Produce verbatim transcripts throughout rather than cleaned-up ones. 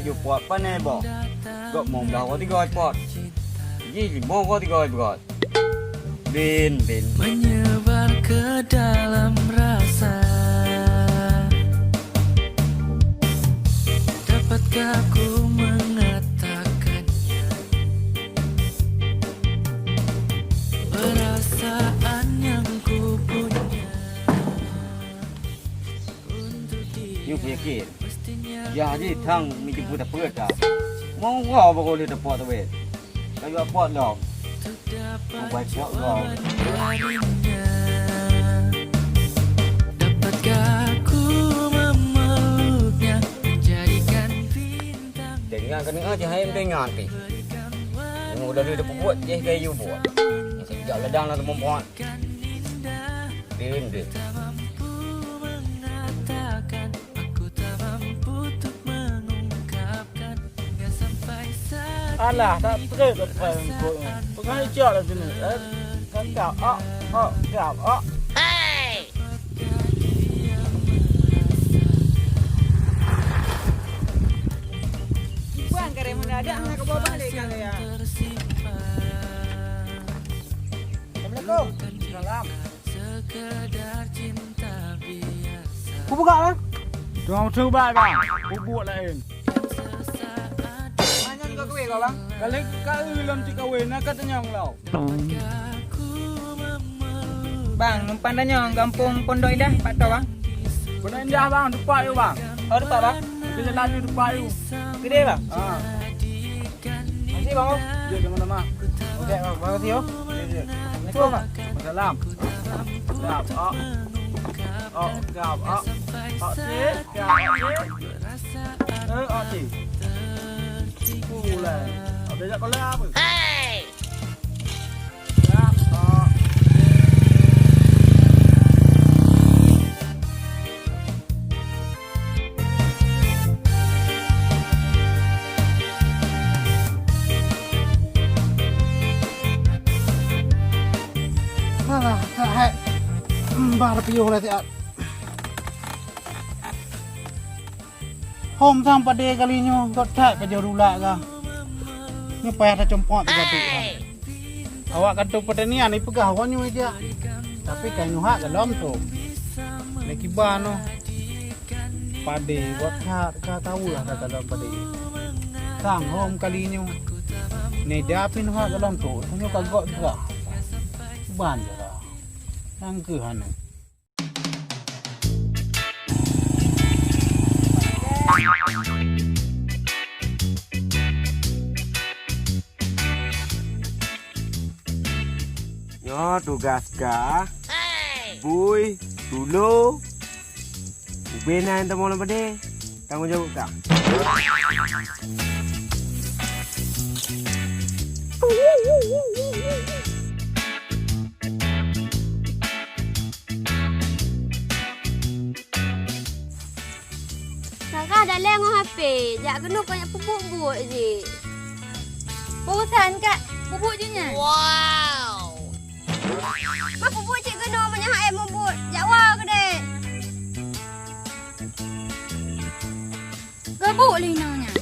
Ju pot pané boh. Gop mong dah roti goi pot. Ji limong roti goi pot. Bin, bin. Menyebar ke dalam rasa. Dapatkah ku mengatakannya? Perasaan yang ku punya. Nyoe penyakit. Jah jih thang meujeumput dapeuet ka. Mong uroe baru lheueh teupot teuwét. Ka jua pot lom. Meubai pot lom. Dapatkah ku memeluknya, menjadikan bintang. Deungon keuneuk jih hai deungon pih. Nyang udah lheueh teupeubuet jih ka yue buet. Nyang sejak ladang lam teumpat. Bin, bin. Alah, tak trép ke tukang rumput nyoe. Peugah icok lah sini. Eh, kan kap, ok, ok, kap, ok. Iban kare mendadak hana keuboh balik kare ya. Assalamualaikum. Salam. Kubuka lah. Tuang cuba bang. Bubuk lain. Manyan kau kuih kau bang. Kali kau lom cik kawin nak katanya ngelau. Bang, numpang tanyong gampông Pondok Indah pat toh bang? Pondok Indah bang, tepat yuk bang. Oh tepat bang. Kita laju tepat yuk. Gede bang. Ha. Makasih bang. Jom sama-sama. Okey bang, makasih yo. Assalamualaikum bang. Waalaikumsalam. Siap, ok. Ok, siap, ok. Ok, siap, ok. Eh, ok. Pulai. Habis tak pula apa? Siap, ok. Alah, tak hai. Bar piôh lah siat. Hom sang padé kali nyoe, gét that ka jeuet rula ka. Nyoe payah tacompoe sigoe teuk ka. Awak kantô peurtanian ipeugah awak nyoe jak, tapi ka nyoe hak golom trôk. Lé kiban nyoe, padé gét that ka taweueh ka golom padé. Sang hom kali nyoe, nida pih nyoe hak golom trôk, tanyoe ka gét that. Ban jih ka. Nyang keuh hana. Nyoe tugas kah, bui, tulo, ubé na nyang tamong lam padé. Tanggong jaweueb kah. Kakak daleh ngon H P, jak keunoe kau nyak peubuet-buet jih. Peue urusan kak, peubuet jih nyan. Wow! Bah peubuet cit keunoe meunyo hak mubuet, jak woe keudeh. Geubuet lé inoe nyan.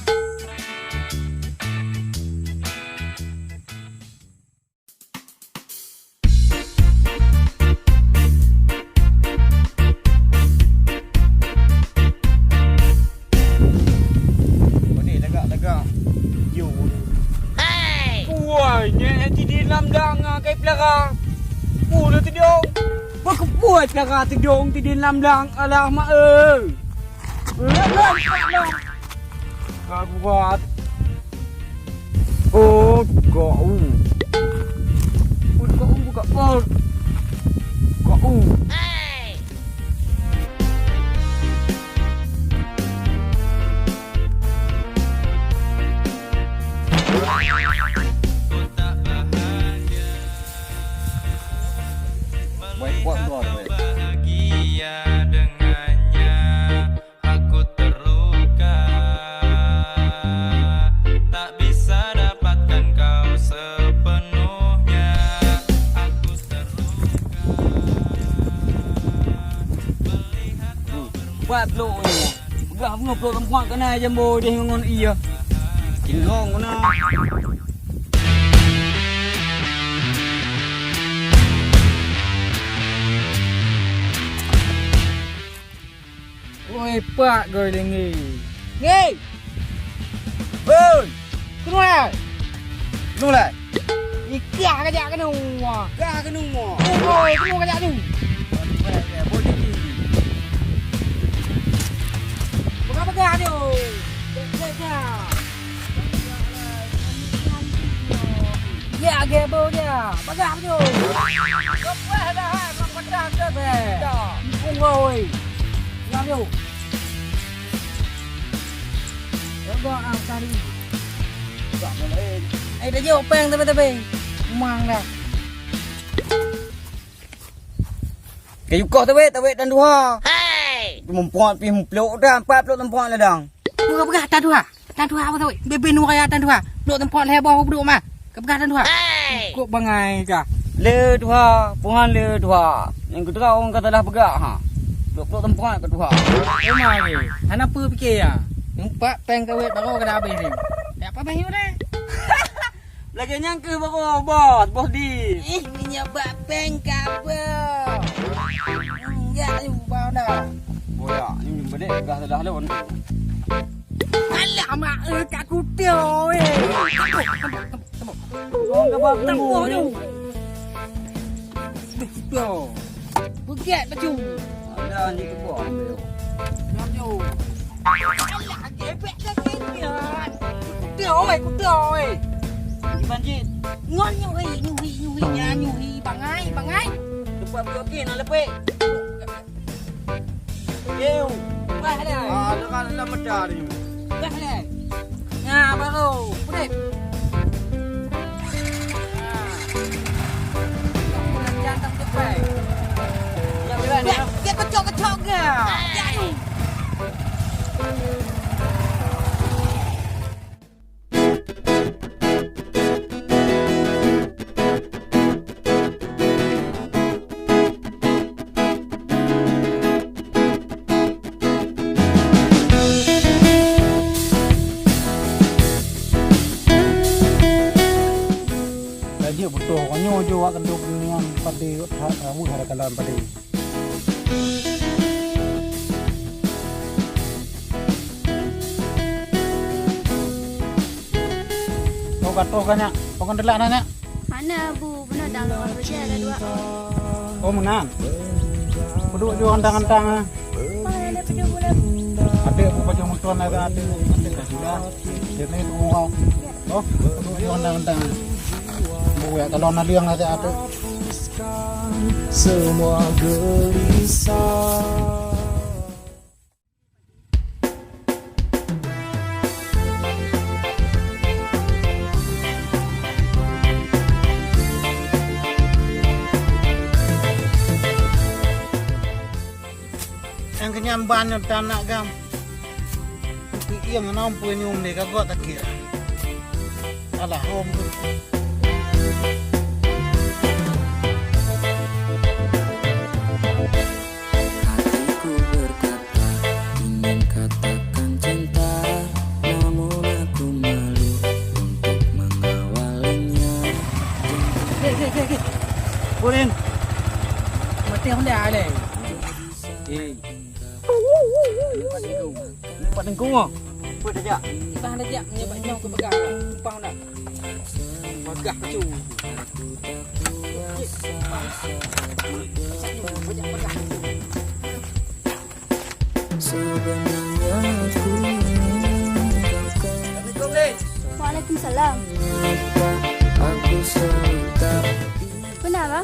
Wah, nyan sidin lam dang, ah, kai pelara. Peue le teudong? Peue keupeue pelara teudong sidin lam dang? Alah, mak, eh. Ka kuat. Oh, kau. Pun kau buka pol. Kau. Baik, kuat, kuat, baik. Aku terluka, tak bisa dapatkan kau sepenuhnya. Aku terluka, melihat kau bermain. Buat blok ni. Peugah Aku nyoe plôk teumpat keunan jambo deh ngon ie. Tingong keunan. Oi, pak goi lengge. Ngi! Oi! Keunong lai! Keunong lai! Ikah kajak keunong. Kah keunong mo. Oi, keunong kajak tu. Peugah-peugah tu. Cek-cek dah. Ya, gebo dia. Bagah tu. Lepas dah, hai, mak pedas tu. Dah. Ikung kau, oi. Ya, tu. Lepas ah, tadi. Tak boleh. Eh, dah jauh peng tapi-tapi. Memang dah. Kayu koh tawet, tawet dan duha. Hai! Mumpok pih muplok dah, empat plok teumpat ladang. Peugah-peugah tan duha. Tan duha apa tawet? Bebe nu raya tan duha. Plok teumpat lhèe boh buduk mah. Kepeugah tan duha. Hai! Kok bangai kah? Le duha, puhan le duha. Nyang keudroe ureueng ka salah peugah ha. Plok-plok teumpat ke duha. Emang ni, hana peue pike ya. Empat peng tawet baru kada habéh ni. Tak apa beh ni. Lagèe nyan keuh baroe bos, bos di. Eh, minyeuk bak peng ka bos. Hmm, ya, ayu, bau dah. Boya, ni beude gah salah lôn. Alah, mak, eh, kat kuto, eh. Tembok, tembok, tembok. Orang ka bak tembok tu. Kuto. Beuget baju. Ada ni tu buah. Baju. Alah, gebek dah gini. Kuda oi, kuda oi. Iban jin. Ngon nyuhi, nyuhi, nyuhi, ya nyuhi, bangai, bangai. Tempat blokin nak lepek. Yeu. Bah dah. Ah, dengan dalam medar ni. Bah dah. Nah, baru. Pudip. Nah. Jangan sampai. Ya, ya, ya. Dia kecok-kecok ke? Jadi. Laju beutôi, nyoe jo awak keuneuk peungieng padé, that raweueh ada kalon padé. Kau gadoh ka nyak, kau kan delak na nyak? Mana bu, beuna dang lawat beujih ada dua. Oh, meunan. Peuduek ju antang-antang ah. Mana ada peuduek bulan? Ada bu baju muton ada, ada. Ada ka sudah. Jadi tu orang. Oh, peuduek ju antang-antang. Bu ya kalau na liang ada, ada. Semua gelisah. Nyang keunyan ban nyoe tan nak gam. Keu ieng ngon peue nyoe meunan ka gok takheun. Alah, hom tu. Hatiku berkata, ingin katakan cinta, namun aku malu untuk mengawalinya. Geh, geh, geh, geh. Boleh. Mati honda le. Eh. Nampak tingkung. Nampak tingkung ah. Apa dah jak? Entah dah jak, meunyo bak nyoe keu peugah. Simpang dah. Peugah tu. Sebenarnya aku ingin kau. Assalamualaikum, Dek. Waalaikumsalam. Aku selalu tak. Kenapa?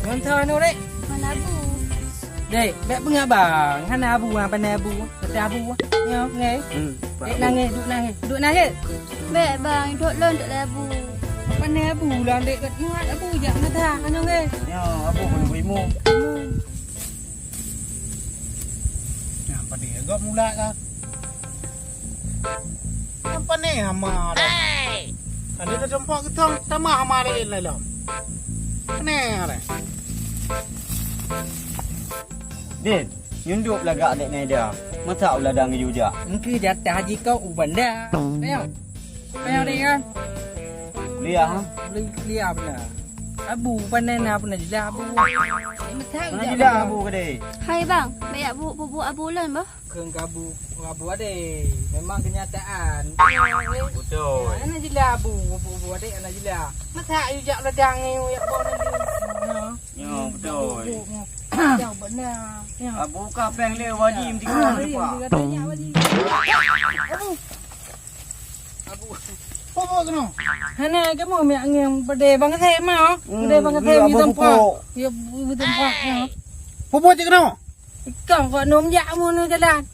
Ngon soe nyoe, Dek? Ngon Abu. Dek, bèk peungabang bang. Hana Abu, ah, pandai Abu. Kata Abu, ah. Nyoe, ngai. Hmm. Dek, nangis, duek nangis. Duek nangis. Bèk, bang. Duek lôn, duek lé Abu. Pandai Abu lah, Dek. Kat nyoe Abu jak mata, nyoe, ngai. Nyoe, Abu boleh berimu. Nah, pandai agak mula kah? Apa ni hama dah? Hai! Ada dah tempat kita sama hama lain lah, Lam. Aneh lah. Din, Nyunduk lagak dek Naida. Masa u ladang geuyue jak? Engkeu jatah jikau u banda. Ayo. Ayo deh kan. Kuliah, ha? Kuliah benda. Abu pandai na pernah jelas abu. Pernah jelas abu kedai. Hai bang, banyak bu bu abu ulun bah. Keng kabu abu ade. Memang kenyataan. Betul. Ana jelas abu, abu abu ade ana jelas. Masa ayu jak ladang ni yak bon ni. Nyoe beutôi. Nyang beuna. Abu ka péng lé wajib tiga. Abu. Abu. Abu. Abu keunoe. Hana kamoe miak ngieng beudé bang Kasém mah. Beudé bang Kasém di tempat. Ya beudé tempat. Abu cit keunoe. Ikam kok nom jak amun jalan.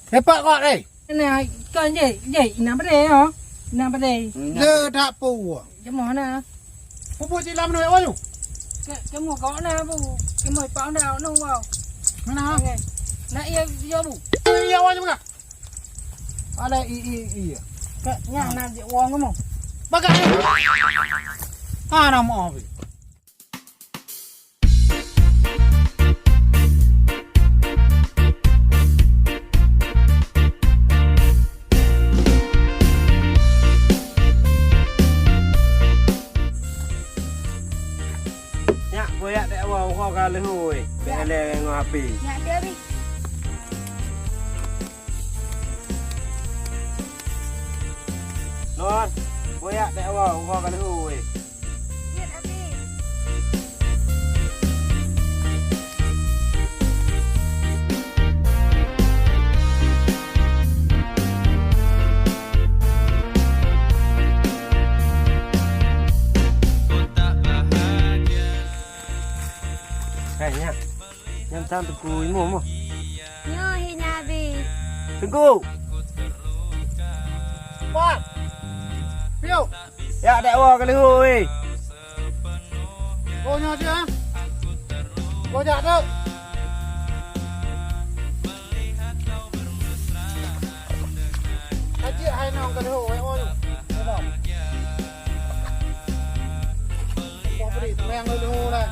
Lepak kok deh. Nah, kon jih, jih inang padé ho. Inang padé. Le dak pu. Jemoh na. Pupu cit lam nui oi. Ke, kamu kau na bu. Kamu pau na nu wow. Mana ha? Okey. Na iya iya bu. Iya oi mana? Ada i i iya. Ke nyang na jik wong kamu. Bagai. Ha na mo. Nyak, boyak dek awak uroe ka leuhôi. Bèk lé ngon H P. Nyak, dia bi. Nun, boyak dek awak uroe ka leuhôi. Jeuet, Abi. Hai, nyak. Nyan tan teungku imum moh. Nyoe hi Nabi. Teungku. Pat. Piu. Yak dek wa ka leuhô weh. Oh nyoe dia. Kau jak tu. Kajik hai nong ka leuhô weh oi. Kau beri teumeng leuhô lah.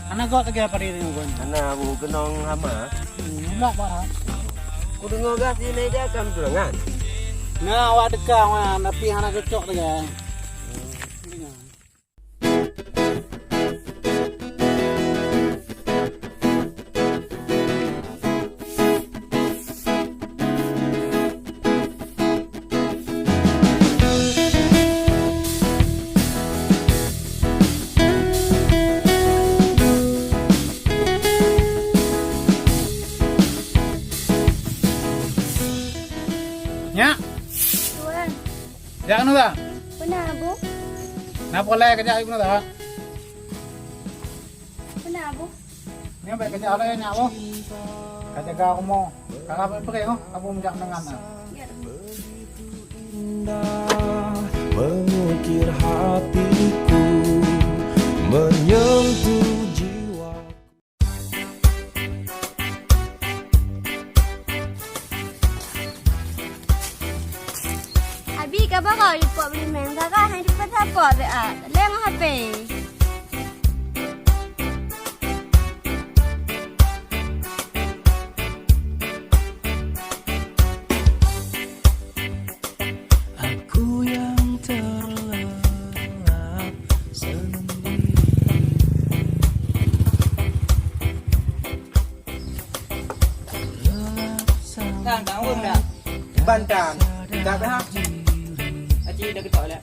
Hana gok lagèe apa dia tengok gok ni. Hana, bu keunong hama. Hmm, mulak parah. Ku deungo gah si Naida kan tulangan. Nah, awak teuka wan, tapi hana cocok lagèe. Nyak. Tuan. Jak keunoe dah. Peuna, Bu? Na peureulèe kajak keunoe dah. Peuna, Bu? Nyoe bèk kajak lé nyak, Bu. Ka jaga rumoh. Ka ka bri, oh, Abu meujak meunangan na. Ya, Bu. Indah mengukir hatiku, menyentuh jiwa. Abi ka baroe jipok beulimeng, Zara hana jipeusapat beuat, leng H P. Aku yang terlelap sendiri. Kan, kan, ureueng dah. Bantan. Dah dah. Aci dah ketok lah.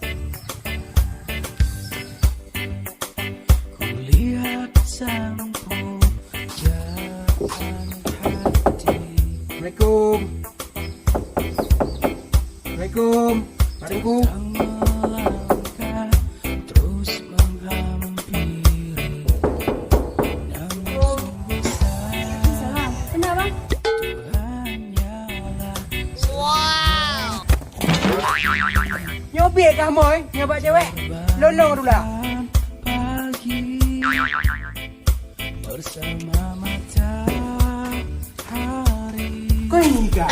Kulihat sang pujaan hati. Assalamualaikum. Assalamualaikum. Mari, Kum. Terus menghampiri. Waalaikumsalam. Kenapa? Wow. Nyoe biet kah, Moy? Nyoe bak cewek? Lôn-lôn dula. Pagi. Kau ini kak?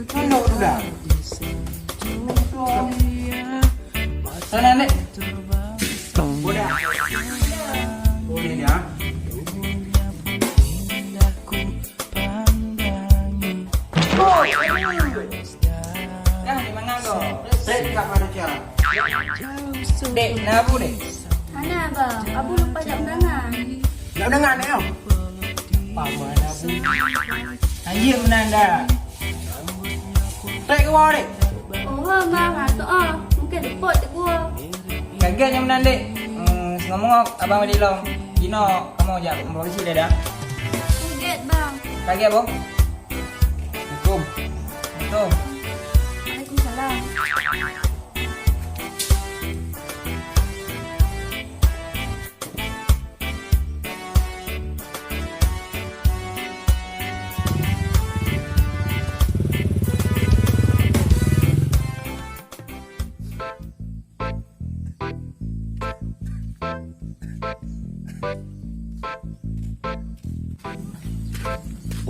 Kau nak udah? Sana, Nek. Udah. Boleh ya. Dah, dia mangat kau. Saya tak ada cara. Dek, na Abu, Dek? Hana, Abang. Abu lupa jak undangan. Jak undangan, Dek, yo? Paman Abu. Anjing meunan dah. Trek ke bawah, Dek? Oh, Bang. Ha, tu, ah. Mungkin repot tegur. Kagét nyang meunan, Dek. Hmm, singoh meungoh abang bak lom. Jinoe kamoe jak memperbaiki dah, dah. Kagét, Bang. Kagét, Bang. Assalamualaikum. Assalamualaikum. Waalaikumsalam.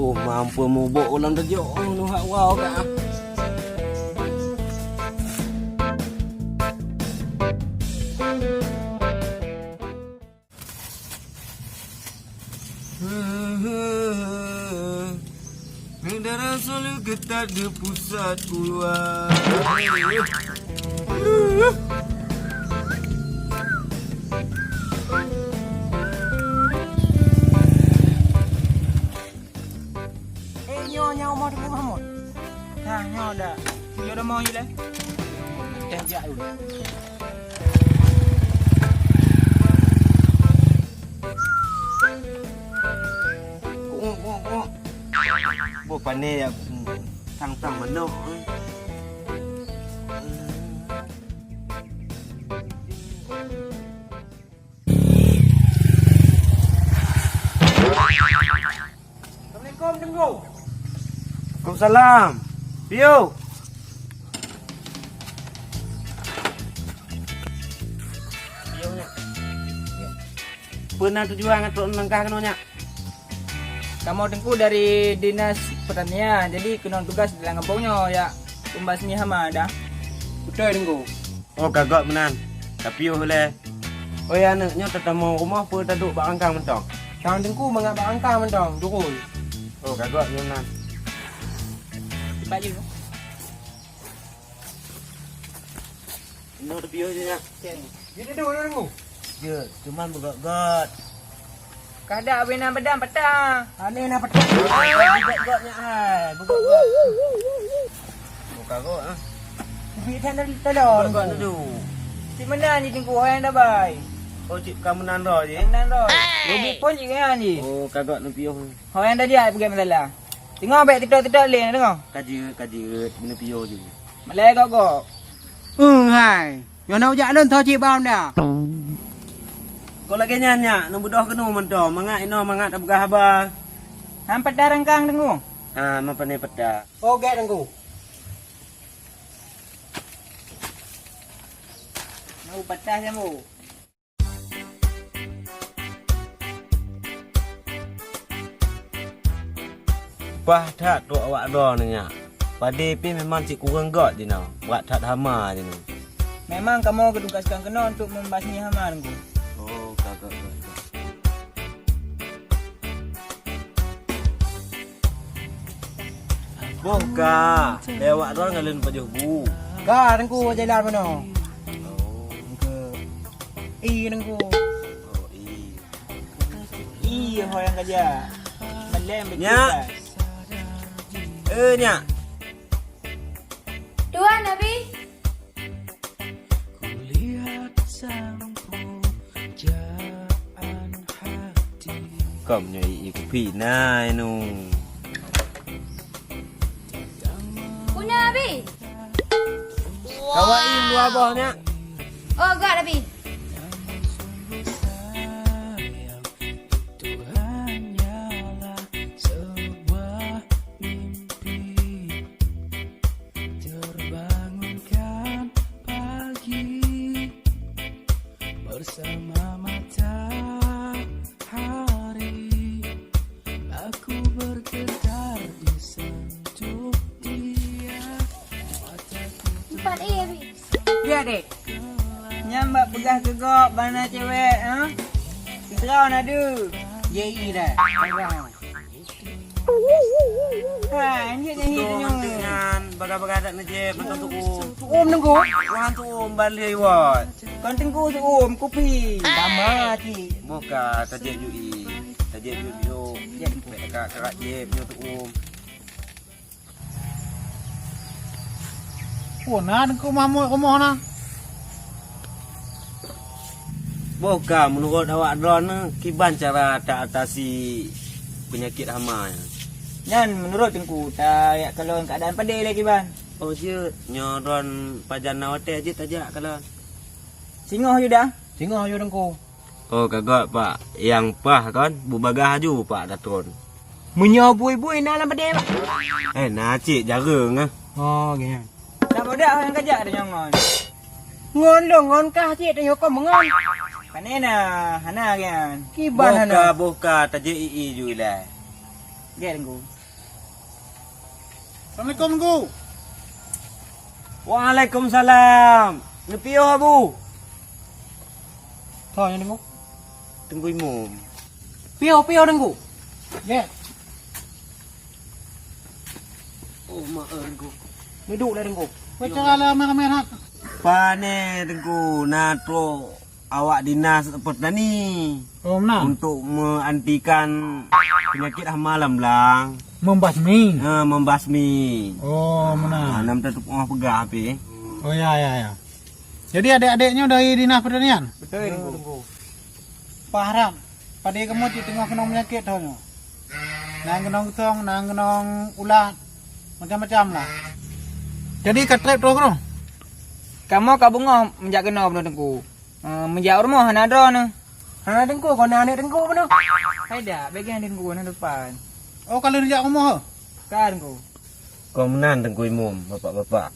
Oh, mampu mubok ulang tejok, oh, nuhak wow ka. Negara Solo ketat di pusat keluar. Eh, nyoe nyang umoe Teungku Mahmud. Nah, nyoe dah. Nyoe dah mau ileh. Teh jak dulu. Kok, kok, kok. Boh pané ya. Tang-tang manok. Assalamualaikum, Teungku. Waalaikumsalam. Piu. Peue na tujuan ngon trok langkah keunoe nyak? Kamoe Teungku dari Dinas Pertanian, jadi keunoe tugas dalam gampông nyoe, ya, pembasmi hama dah. Beutôi, Teungku. Oh, ka göt meunan. Tapiôh lé. Oi, aneuk, nyoe tatamoe rumoh peue taduek bak rangkang mantong? Sang Teungku mangat bak rangkang mantong, turun. Oh, ka göt meunan. Cepat je. Nyoe tapiôh je nyak. Okey. Jeuet dudoe, Teungku. Jeuet, cuman beugöt-göt. Kada abéh na badan patah. Aneh na patah. Beugöt-göt nyak hai, beugöt-göt. Buka kok, ah. Ubit that tadi tolong. Beugöt-göt dulu. Si meunan ji Teungku, hai nyang dabai. Oh, cit ka meunan roh ji. Meunan roh. Rubi pun ji kan ji. Oh, ka göt neupiôh. Hai nyang tadi ai peugah masalah. Teungoh bèk titok-titok lé, na teungoh. Ka jeuet, ka jeuet, neupiôh ji. Malèe gok-gok. Eung hai. Nyoe na ujak lôn tho cit bak anda. Kok lagèe nyan nyak, neubeudôh keunoe mantong, mangat inoe mangat tapeugah haba. Han patah rangkang Teungku. Ha, meupané patah. Oh, gèt Teungku. Mau patah nyang bu. Bah that trok awak droeneuh nyak. Padé pih memang cit kureueng göt jinoe, brat that hama jinoe. Memang kamoe geutugaskan keunoe untuk membasmi hama, Teungku. Oh, ka göt, göt, göt. Boh ka, lé awak droeneuh ngon lôn pajoh bu. Ka, Teungku, jalan meunoe. Oh. Teungku. Ih, Teungku. Oh, ih. Ih, ho nyang ka jak. Malèe beutôi. Nyak. Eh, nyak. Tuan, Abi. Kau meunyoe i kupi na inu. Puna, Abi. Kawa i dua boh nyak. Oh, göt, Abi. Iya, dek. Nyan bak peugah keu gob bak na cewek, ha? Sidroe na deuh. Ye i dah. Ha, anjing nyan hi. Tu'um nyan, bagah-bagah that neujép mantong tu'um. Tu'um teungku. Tuhan tu'um ban lheueh iwat. Kon teungku tu'um, kupi. Sama cit. Boh ka, tajép ju i. Tajép ju, ju. Jép. Bèk ka, ka jép nyoe tu'um. Oh, na teungku Mahmud rumoh na. Boh ka, meunurot awak droeneuh, kiban cara ta atasi peunyakét hama nyan? Nyan meunurot teungku, tajak kalon keuadaan padé lé kiban. Oh, jeuet. Nyoe droen pajan na watèe jeuet tajak kalon. Singoh yu dah? Singoh yu teungku. Oh, ka göt, Pak. Nyang paih kon, beubagaih aju, Pak, tatron. Meunyoe bui-bui na lam padé, Pak? Eh, na cit jareueng, ah. Oh, gèt. Dak bodak nyang kajak tanyoe ngon. Ngon lôn ngon kah cit tanyoe kon meungon. Pane na, hana gèt. Kiban hana. Boh ka, boh ka, tajép i-i ju ilèe. Gèt teungku. Assalamualaikum, Teungku. Waalaikumsalam. Neupiôh, Abu? Soe nyan, Teungku? Teungku Imum. Piôh, piôh, Teungku. Ye. Oh, mak, eh, Teungku. Neuduek lé, Teungku. Peue cara lé ramé-ramé that? Pane, Teungku, na trok awak dinas pertani. Oh, meunan. Untuk meuantikan peunyakét hama lam blang. Membasmi. Ha, membasmi. Oh, meunan. Ha, nam tatupeue peugah pih. Oh, ya, ya, ya. Jadi adék-adék nyoe dari dinas pertanian? Beutôi, Teungku. Pahram. Padé kamoe cit teungoh keunong peunyakét ho nyoe. Na keunong geusong, na keunong ulat, macam-macam lah. Jadi ka trép troh keudroe? Kamoe ka beungoh meujak keunoe bunoe, Teungku. Eh, meujak u rumoh hana droeneuh. Hana Teungku, kon na aneuk Teungku bunoe. Hai dak, bèk geuh Teungku, na depan. Oh, ka lheueh neujak u rumoh, heh? Ka, Teungku. Kon meunan, Teungku Imum, bapak-bapak.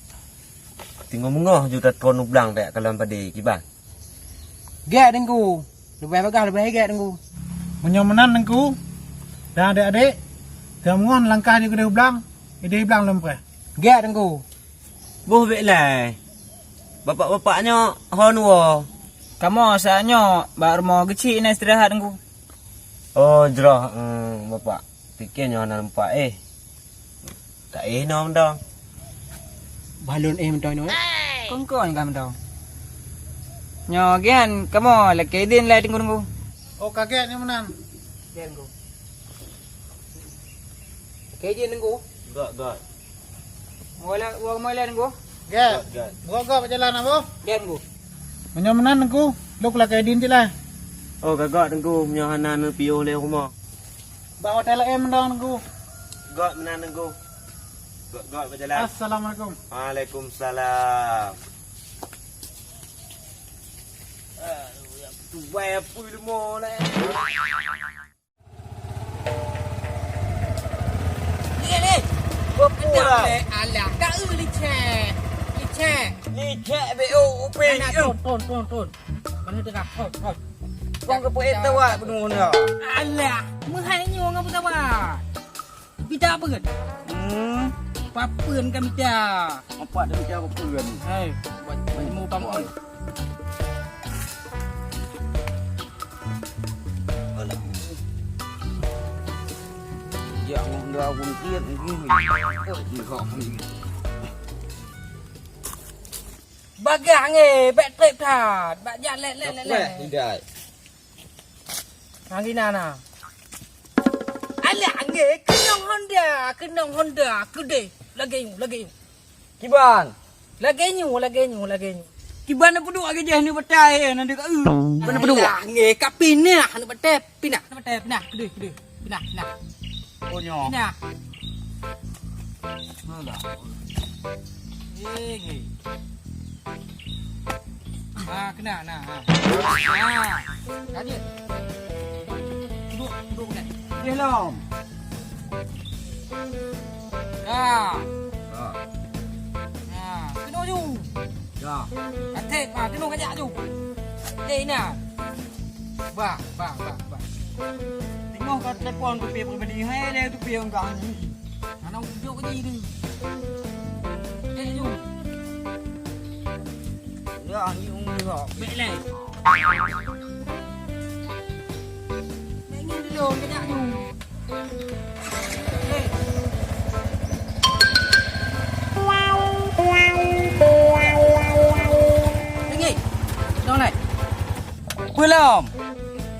Teungoh beungoh ju tatron u blang tajak kalon padé, kiban? Gèt, Teungku. Leubeh bagaih, leubeh gèt, Teungku. Meunyoe meunan, Teungku, dan adék-adék, teumeungon langkah ju keudéh u blang, idéh blang lôn preh. Gèt, Teungku. Boh bèk lé. Bapak-bapak nyoe hon woe. Kamoe saat nyoe bak rumoh geuchik na istirahat, Teungku. Oh, jroh, eh, Bapak. Pike nyoe hana leumpak, eh. Ka éh nyoe mantong. Balon éh mantong nyoe. Kon-kon ka mantong. Nyoe gian kamoe lakèe idin lé Teungku, Teungku. Oh, ka gèt nyoe meunan. Gèt, Teungku. Lakèe idin, Teungku. Gèt, gèt. Mulai, mulai, Teungku. Gèt. Gèt, gèt. Buka gèt bak jalan, Abu. Gèt, Teungku. Meunyoe meunan, Teungku, lôn lakèe idin cit lah. Oh, ka gèt, Teungku, meunyoe hana neupiôh lé rumoh. Bak watèe laén mantong, Teungku. Gèt meunan, Teungku. Gèt, gèt bak jalan. Assalamualaikum. Waalaikumsalam. Aduh, ya, tubai apui leumo lé. Ni, ni. Bapa. Alah, tak eu licek. Licek. Licek be, oh, upin. Anak, tron, tron, tron, tron. Mana tengah? Tron, tron. Kong ke peuet tawak penuh dah. Alah, meuhai nyoe ngapa tawak? Pita apa kan? Hmm. Papeuen kami dah. Empat dan tiga papeuen. Hai, buat, buat ilmu bang. Alah. Ya, Allah, dah aku mikir ni. Oh, jihok ni. Bagah nge, bèk trép that. Bak jak lek, lek, lek, lek. Weh, tidak. Nang dina na. Alah nge, keunong Honda, keunong Honda, keudeh. Lagèe nyoe, lagèe nyoe. Kiban. Lagèe nyoe, lagèe nyoe, lagèe nyoe. Kiban na peuduek lagèe jih ni batai, eh, nanti ka, eh. Kiban na peuduek. Alah nge, ka pinah, na batai, pinah, na batai, pinah, keudeh, keudeh. Pinah, pinah. Oh, nyoe. Pinah. Alah. Eh, nge. Ha, keunan, nah, ha. Ha. Lanjut. Duduk, duduk, duduk. Boleh lom. Ha. Ha. Ha, keunoe ju. Ya. Katek, ha, keunoe kajak ju. Eh, nah. Bah, bah, bah, bah. Tengok kat telepon tu pi pribadi. Hai, dia tu pi orang kau ni. Anak ujuk je ni. Eh, ju. Bèk lé. Bèk nyan dulu, bèk jak nyoe. Hei. Tinggi. Dong nai. Peue lom?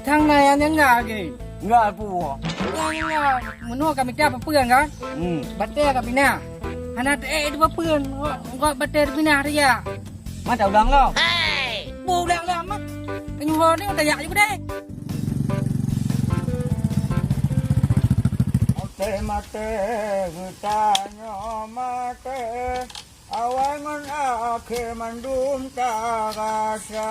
Kang nai nyang enggak lagi. Enggak peue? Enggak, enggak. Meunoe kami ka peue kan? Hmm. Batèe ka pinah. Hana teuék itu peue. Enggak batèe pinah dia. Mata ulang lom. Hey! Bu ulang lom mah. Kenyuh ni udah yak juga deh. Maté-maté geutanyoe maté, awai ngon akhé mandum tarasa,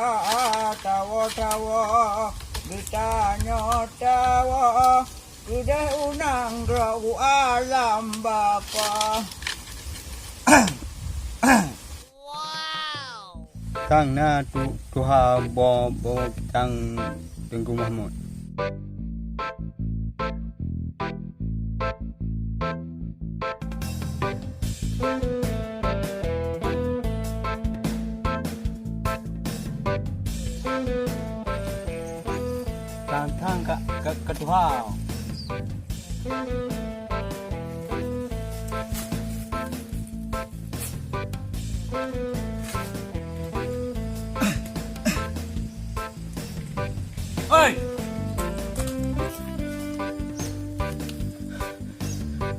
tawoe-tawoe geutanyoe tawoe, keudeh unang droe u alam Bapa. Kang na tu-, tuha bo-, bo-, tang Teungku Mahmud. Tang-tang ka, ka, ka tuha. Oi!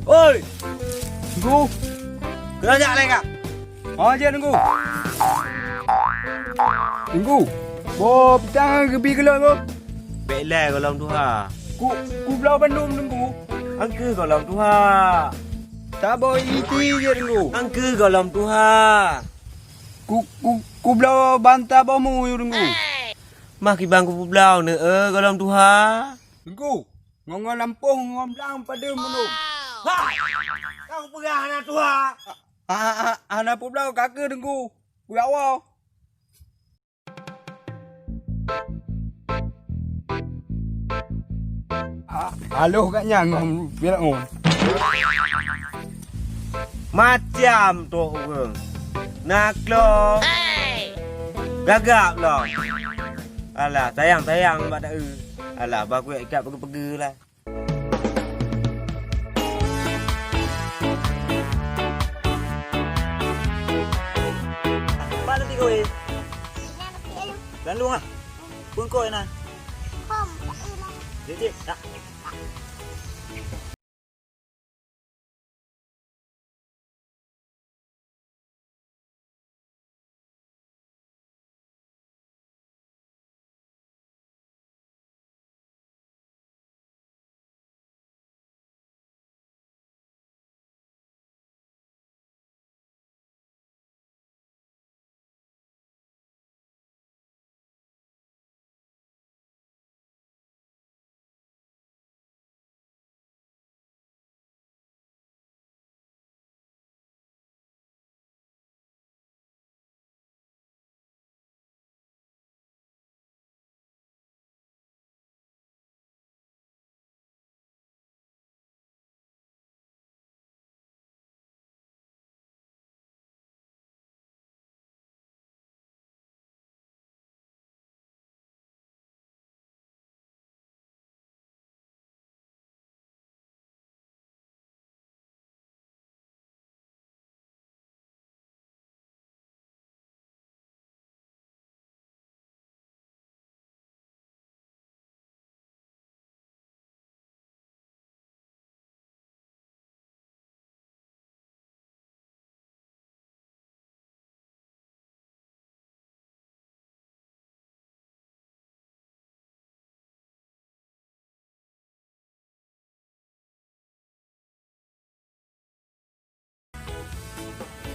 Oi! Teungku! Keuneuk jak lé kah? Oh, jeuet Teungku. Teungku, boh pitang geubi keu lôn, Teungku. Bèk lé gohlom tuha. Ku, kubloe bandum Teungku. Angkeu gohlom tuha. Saboh iti jeuet Teungku. Angkeu gohlom tuha. Ku, ku, kubloe ban saboh mu Teungku. Mah kiban kupeubloe neueu gohlom tuha. Teungku, ngon-ngon lampôh ngon blang padum bandum. Ha! Kang peugah hana tuha. Ha, ha, ha, hana peubloe ka keuh Teungku. Kujak woe. Ah, aloh gak nyan ngon Firaun. Macam tu ureueng. Na klo. Gagap lah. Alah, sayang-sayang bak taeu. Alah, ba kuek ikat peugeue-peugeue lah. Pat lôn tiga weh? Lam luwa. Peue koi na? Jeuet, jeuet. Tak.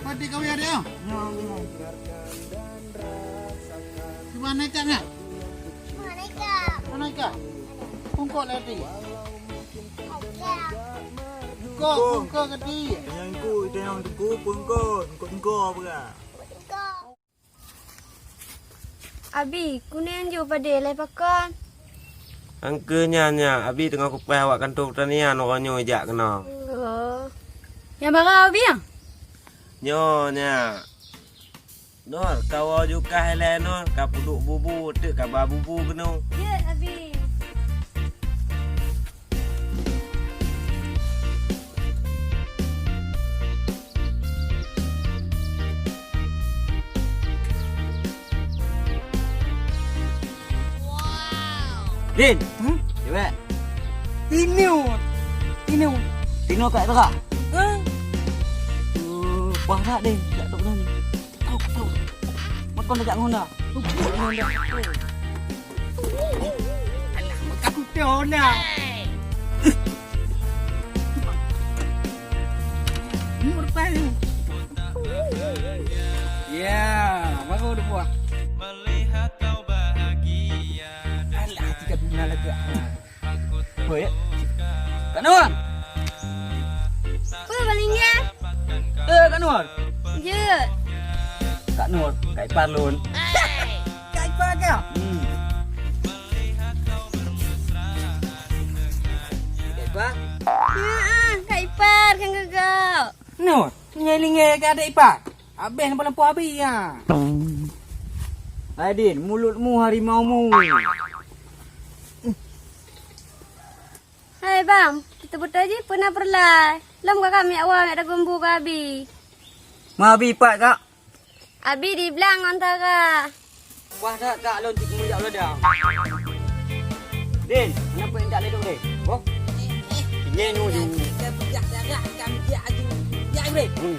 Pati kawin ada ya? Di mana ikannya? Mana ikan? Mana ikan? Pungkok lagi. Kok pungkok keti? Yang ku, itu yang ku pungkok, pungkok, pungkok apa? Abi, kuneng ju padé lé pakon? Angkeu nyan, nyak, Abi teungoh kupaih awak kantô peutanian uroe nyoe jak keunoe. Oh. Nyang bara Abi, ah? Nyoe, nyak. Nur, kawoe ju kah ilèe Nur, ka peuduek bubu, teuk ka ba bubu keunoe. Jeuet, Abi. Din. Hah? Cewek. Tinoe. Tinoe. Tinoe kat tera. Hah? Uh, wah rak, Din. Tak tahu kenapa. Tahu, tahu. Makan dekat Honda. Luput Honda. Alah, makan kutu Honda. Ni berpai ni. Ya, baru dia buah. Alah, tiga bulan lagi. Hoi, ya. Kak Nur! Peue, Bang Linggih? Eh, Kak Nur! Jeuet. Kak Nur, Kak Ipar lôn. Kak Ipar kah? Hmm. Kak Ipar? Heeh, Kak Ipar kan geugok. Nur, nyan Linggih keu adék Ipar. Habéh lampu-lampu habéh, ya. Hai Din, mulutmu harimaumu. Hai bang, kita beutôi jih peue na peureulai. Lom kakak miak wa miak dagon bu keu Abi. Ma Abi pat kak? Abi di blang ngon Tara. Wah that kak lôn cit meujak ladang. Din, kenapa indak ledok deh? Boh? Ini nu ju. Hmm.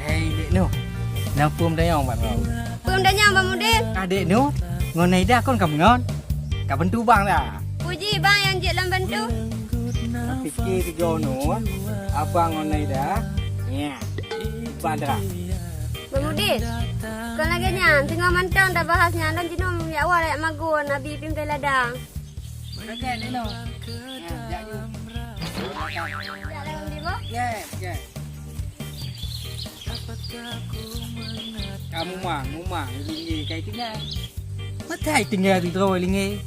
Hei, Dek Noh. Na peue meutanyong bak droe? Peue meutanyong, Bang Udin? Adek Noh, ngon Naida kon ka meungon? Ka bantu bang dah? Puji bang nyang jeuet lom bantu. Pike sigoe Noh, abang ngon Naida. Nya. Bang dah. Bang Udin, kon lagèe nyan, teungoh mantong tabahas nyan, lôn jinoe jak wa jak magun, Abi pimpén ladang. Oke, Dek Noh. Nya, jak ju. Jak lewat di bawah? Yes, yes. Ka mumang, mumang, linggih kai tinggai. Makai tinggai di droe linggih.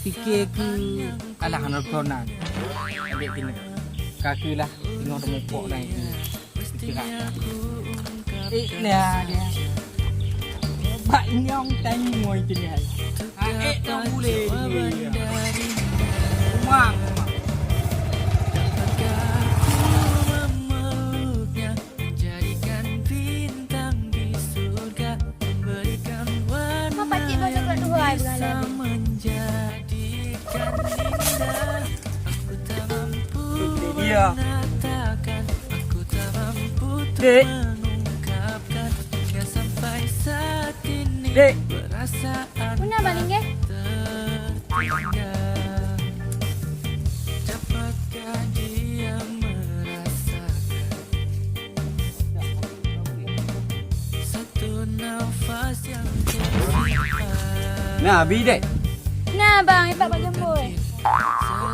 Pike keu alah aneuk dronan. Adek tinggai. Ka keulah tengok mupok dan itu. Istirahat. Eh, nah, dia. Bak inyong tanyong tinggai. Ah, eh, tak boleh. Mumang, mumang. Jadikan bintang di surga, memberikan warna. Apa pakcik baca surat Tuhan? Menjadikan indah. Aku tak mampu, iya, mengatakan, aku tak mampu, Dek, mengungkapkan hingga sampai saat ini. Dek. Perasaan. Puna baling, eh? Nah, Abi dek. Nah, bang, ipak bak jambôi.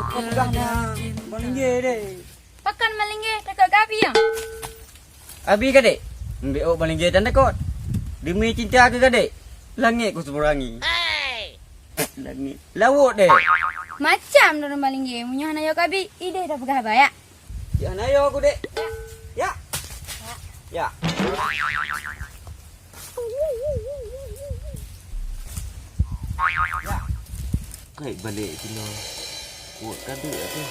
Kau pegang nah, melinggih dek. Pakan melinggih dekat gabi yang. Abi kadek, mbiôk melinggih dan dekat. Demi cinta ke kadek, langit ku seberangi. Langit. Laut deh. Macam droe malinggé, meunyoe hana yo kabi, ideh dah peugah haba, ya. Ya, hana yo aku, Dek. Ya. Ya. Ya. Kai balik sinoe. Buat kadu aku.